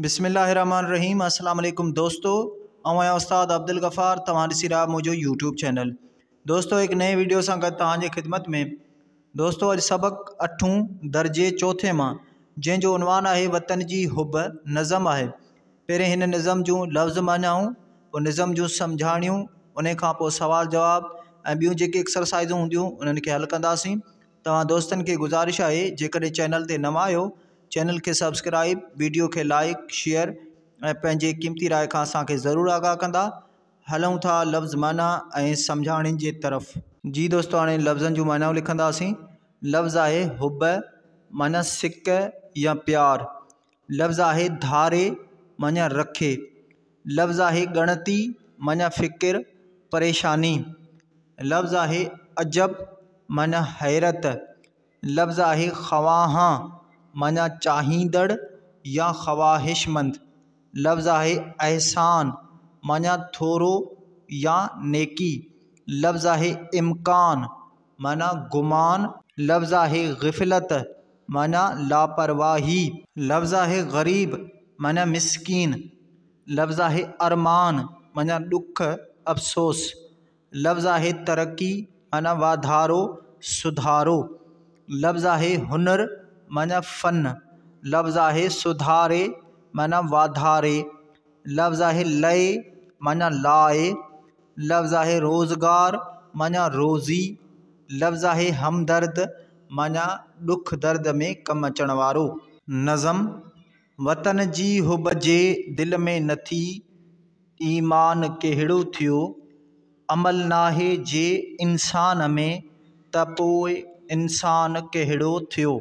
بسم الله الرحمن الرحيم السلام عليڪم دوستو آئون آهيان استاد عبدالغفار توهان ڏسي رهيا منهنجو يوٽيوب چينل دوستو هڪ نئين ويڊيو سان گڏ توهان جي خدمت ۾ دوستو اڄ سبق اٺون درجي چوٿين مان جنهن جو عنوان آهي وطن جي حب نظم آهي پهرين هن نظم جون لفظ معنائون پوء نظم جون سمجهاڻيون ان کان پوء سوال جواب ۽ ٻيون جيڪي ايڪسرسائزون هونديون انهن کي حل ڪنداسين توهان دوستن کي گذارش آهي جيڪڏهن چينل تي نوان آهيو چينل کي سبسڪرائيب ويڊيو کي لائيڪ شيئر ۽ پنهنجي قيمتي راء کان اسان کي ضرور آگاهه ڪندا. هلون ٿا لفظ معنيٰ ۽ سمجهاڻين جي طرف. جي دوستو هاڻي لفظن جون معنائون لکنداسين. لفظ آهي حب معنيٰ سڪ يا پيار. لفظ آهي ڌاري معنيٰ رکي. لفظ آهي ڳڻتي معنيٰ فڪر پريشاني. لفظ آهي عجب معنيٰ حيرت. لفظ آهي خواهان معنيٰ چاهيندڙ يا خواهشمند. لفظ آهي احسان معنيٰ ٿورو يا نيڪي. لفظ آهي امڪان معنيٰ گمان. لفظ آهي غفلت معنيٰ لاپرواهي. لفظ آهي غريب معنيٰ مسڪين. لفظ آهي ارمان معنيٰ ڏک افسوس. لفظ آهي ترقي معنيٰ واڌارو، سڌارو. لفظ آهي هنر معنيٰ فن. لفظ آهي سڌاري معنيٰ واڌاري. لفظ آهي لئي معنيٰ لاء. لفظ آهي روزگار معنيٰ روزي. لفظ آهي همدرد معنيٰ ڏک درد ۾ ڪم اچڻ وارو. نظم، وطن جي حب جي دل ۾ نه ٿي، ايمان ڪهڙو ٿيو؟ عمل ناهي جي انسان ۾، ته پوء انسان ڪهڙو ٿيو؟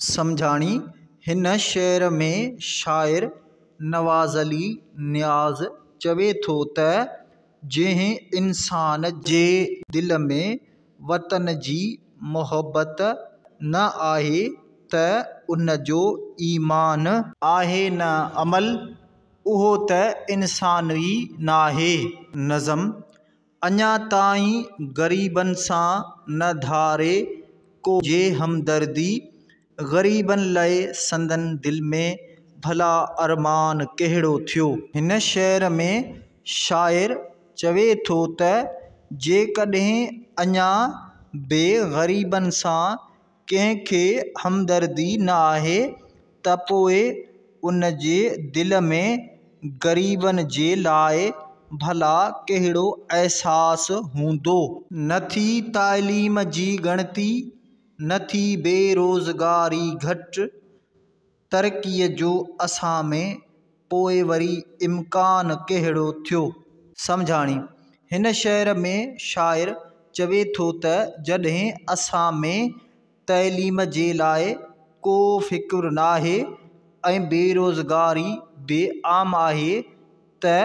سمجهاڻي، هن شعر ۾ شاعر نواز علي نياز چوي ٿو ته جنهن انسان جي دل ۾ وطن جي محبت نه آهي ته ان جو ايمان. آهي نه عمل، اهو ته انسان ئي ناهي. نظم، اڃا تائين غريبن سان نه ڌاري ڪو جي همدردي، غريبن لئه سندن دل ۾ ڀلا ارمان ڪهڙو ٿيو. هن شعر ۾ شاعر چوي ٿو ته جيڪڏهن اڃا به غريبن سان ڪنهن کي همدردي نه آهي ته پوء ان جي دل ۾ غريبن جي لاء ڀلا ڪهڙو احساس هوندو. نه ٿي تعليم جي ڳڻتي، نه ٿي بي روزگاري گهٽ، ترقيء جو اسان ۾ پوء وري امڪان ڪهڙو ٿيو؟ سمجهاڻي، هن شعر ۾ شاعر چوي ٿو ته جڏهن اسان ۾ تعليم جي لاء ڪو فڪر ناهي ۽ بيروزگاري به عام آهي ته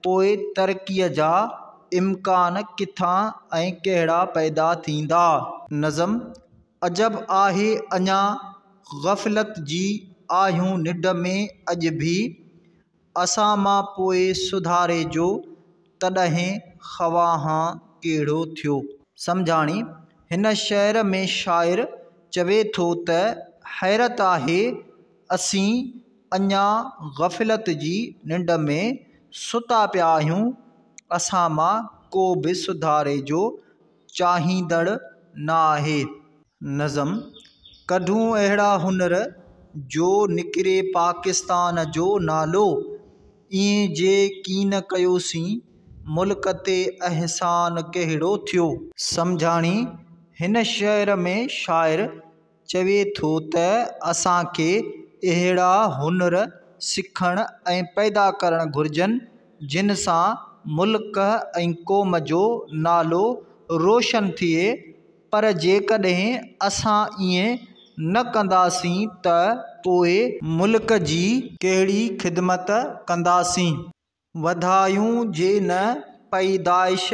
پوء ترقيء جا امڪان ڪٿان ۽ ڪهڙا پيدا ٿيندا؟ نظم، عجب آهي اڃا غفلت جي آهيون ننڊ ۾ اڄ ڀي. اسان مان پوء سڌاري جو تڏهن خواهان ڪهڙو ٿيو. سمجهاڻي، هن شعر ۾ شاعر چوي ٿو ته حيرت آهي اسين اڃا غفلت جي ننڊ ۾ ستا پيا آهيون، اسان مان ڪو به سڌاري جو چاهيندڙ نه آهي. نظم، ڪڍون اهڙا هنر جو نڪري پاڪستان جو نالو، ائين جي ڪين ڪيوسين ملڪ تي احسان ڪهڙو ٿيو. سمجهاڻي، هن شعر ۾ شاعر چوي ٿو ته اسان کي اهڙا هنر سکڻ ۽ پيدا ڪرڻ گهرجن، جن سان ملڪ ۽ قوم جو نالو روشن ٿئي، پر جيڪڏهن اسان ائين نه ڪنداسين ته پوء ملڪ جي ڪهڙي خدمت ڪنداسين. وڌايون جي نه پيدائش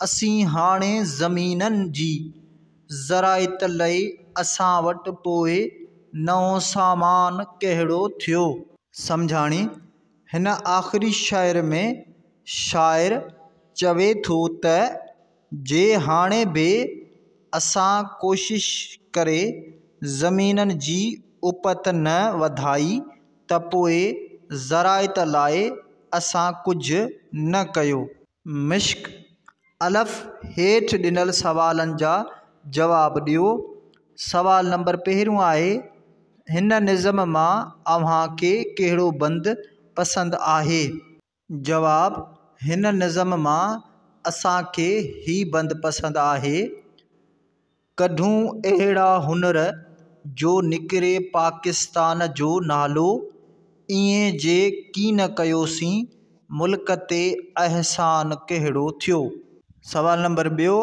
اسين هاڻي زمينن جي، زراعت لئي اسان وٽ پوء نئون سامان ڪهڙو ٿيو. سمجهاڻي، هن آخري شعر ۾ شاعر چوي ٿو ته جي هاڻي به اسان ڪوشش ڪري زمينن جي اپت نه وڌائي ته پوء زراعت لاء اسان ڪجهه نه ڪيو. مشق، الف، هيٺ ڏنل سوالن جا جواب ڏيو. سوال نمبر پهريون آهي، هن نظم مان اوهان کي ڪهڙو بند پسند آهي؟ جواب، هن نظم مان اسان کي هي بند پسند آهي، ڪڍون اهڙا هنر جو نڪري پاڪستان جو نالو، ائين جي ڪين ڪيوسين ملڪ تي احسان ڪهڙو ٿيو. سوال نمبر ٻيو،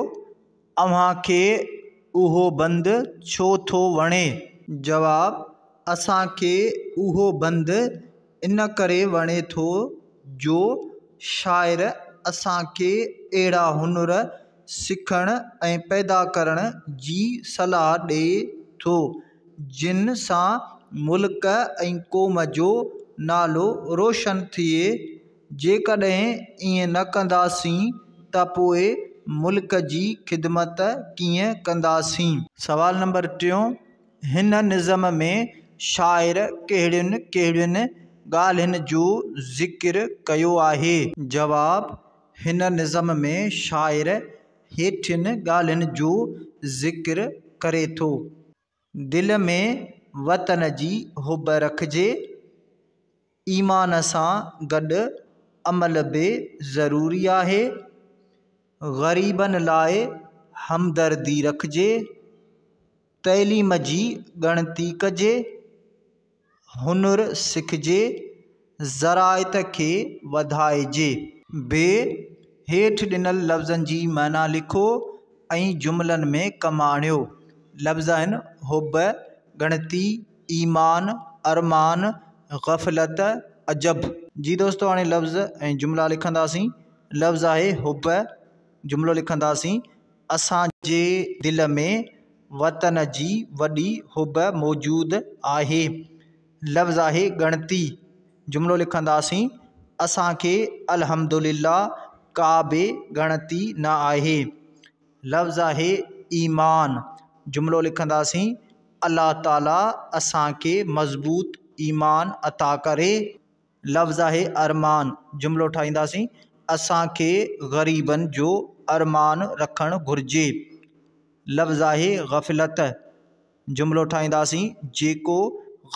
اوهان کي اهو بند ڇو ٿو وڻي؟ جواب، اسان کي اهو بند ان ڪري وڻي ٿو جو شاعر اسان کي اهڙا هنر سکڻ ۽ پيدا ڪرڻ جي صلاح ڏئي ٿو، جن سان ملڪ ۽ قوم جو نالو روشن ٿئي. جيڪڏهن ائين نه ڪنداسين ته پوء ملڪ جي خدمت ڪيئن ڪنداسين؟ سوال نمبر ٽيون، هن نظم ۾ شاعر ڪهڙين ڪهڙين ڳالهين جو ذڪر ڪيو آهي؟ جواب، هن نظم ۾ شاعر هيٺين ڳالهين جو ذڪر ڪري ٿو. دل ۾ وطن جي حب رکجي. ايمان سان گڏ عمل به ضروري آهي. غريبن لاء همدردي رکجي. تعليم جي ڳڻتي ڪجي. هنر سکجي. زراعت کي وڌائجي. ب، هيٺ ڏنل لفظن جي معنيٰ لکو ۽ جملن ۾ ڪم آڻيو. لفظ آهن، حب، ڳڻتي، ايمان، ارمان، غفلت، عجب. جي دوستو هاڻي لفظ ۽ جملا لکنداسين. لفظ آهي حب، جملو لکنداسين، اسان جي دل ۾ وطن جي وڏي حب موجود آهي. لفظ آهي ڳڻتي، جملو لکنداسين، اسان کي الحمدلله ڪا به ڳڻتي نه آهي. لفظ آهي ايمان، جملو لکنداسين، الله تعالي اسان کي مضبوط ايمان عطا ڪري. لفظ آهي ارمان، جملو ٺاهينداسين، اسان کي غريبن جو ارمان رکڻ گهرجي. لفظ آهي غفلت، جملو ٺاهينداسين، جيڪو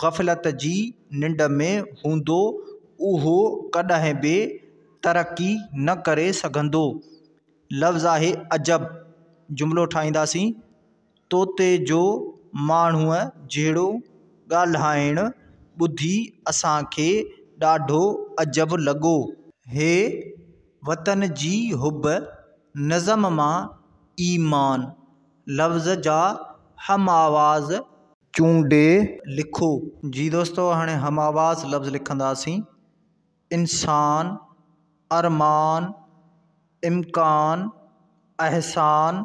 غفلت جي ننڊ ۾ هوندو اهو ڪڏهن به ترقي نه ڪري سگهندو. لفظ آهي عجب، جملو ٺاهينداسين، طوطي جو ماڻهوء جهڙو ڳالهائڻ ٻڌي اسان کي ڏاڍو عجب لڳو. هي وطن جي حب نظم مان ايمان لفظ جا هم آواز چونڊي لکو. جي دوستو هاڻي هم آواز لفظ لکنداسين، انسان، ارمان، امڪان، احسان،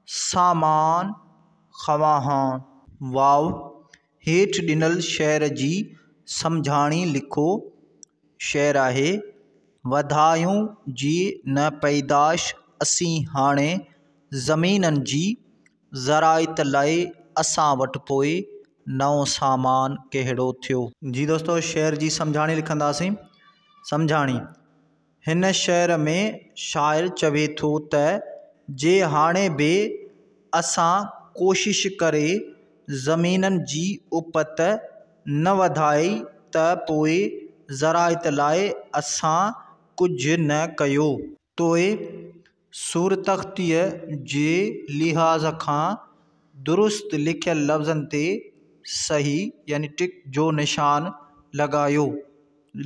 سامان، خواهان. واو، هيٺ ڏنل شعر جي سمجهاڻي لکو. شعر آهي، وڌايون جي نه پيدائش اسين هاڻي زمينن جي، زراعت لاء اسان وٽ پوء نئون سامان ڪهڙو ٿيو. جي دوستو شعر جي سمجهاڻي لکنداسين. سمجهاڻي، هن شعر ۾ شاعر چوي ٿو ته جي هاڻي به اسان ڪوشش ڪري زمينن جي اپت نه وڌائي ته پوء زراعت لاء اسان ڪجهه نه ڪيو. توء صورتخطيء جي لحاظ کان درست لکيل لفظن تي صحيح يعني ٽڪ جو نشان لڳايو.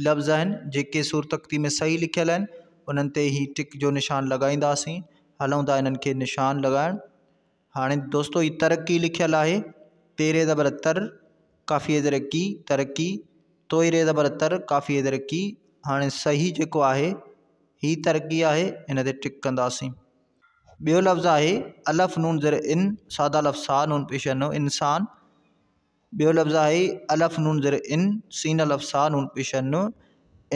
لفظ آهن جيڪي صورتخطي ۾ صحيح لکيل آهن انهن تي هي ٽڪ جو نشان لڳائينداسين. هلون ٿا انهن کي نشان لڳائڻ. هاڻي دوستو هي ترقي لکيل آهي، تيري زبر تر، قافيي زير قي، ترقي، توئري زبر تر، قافيي زير قي. هاڻي صحيح جيڪو آهي هي ترقي آهي، ان تي ٽڪ ڪنداسين. ٻيو لفظ آهي الف نون زير ان، سادا لفظ سا نون پيش ان، انسان. ٻيو لفظ آهي الف نون زير ان، سين الف سا نون پيش ان،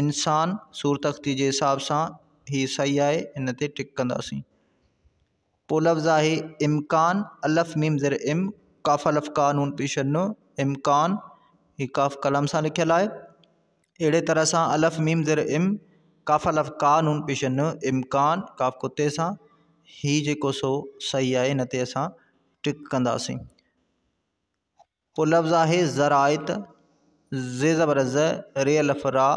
انسان. صورتخطي جي حساب سان هي صحيح آهي، ان تي ٽڪ ڪنداسين. پوء لفظ آهي امڪان، الف ميم زير ام، قاف الف ڪا نون پيش ان، امڪان. هي قاف قلم سان لکيل آهي. اهڙي طرح سان الف ميم زير ام، ڪاف الف ڪا نون پيش ن، امڪان، ڪاف ڪتي سان، هي جيڪو سو صحيح آهي ان تي اسان ٽڪ ڪنداسين. پوء لفظ آهي زرائت، ز زبر ز، ر الف را،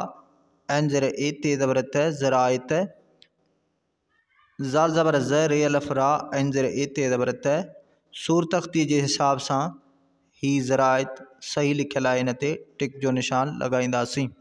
عين زير اي، ت زبر ت، زرائت، زال زبر ز، ر الف را، عين زير اي، ت زبر ت، صورتخطيء جي حساب سان هي زرائت صحيح لکيل آهي ان تي ٽڪ جو نشان لڳائينداسين.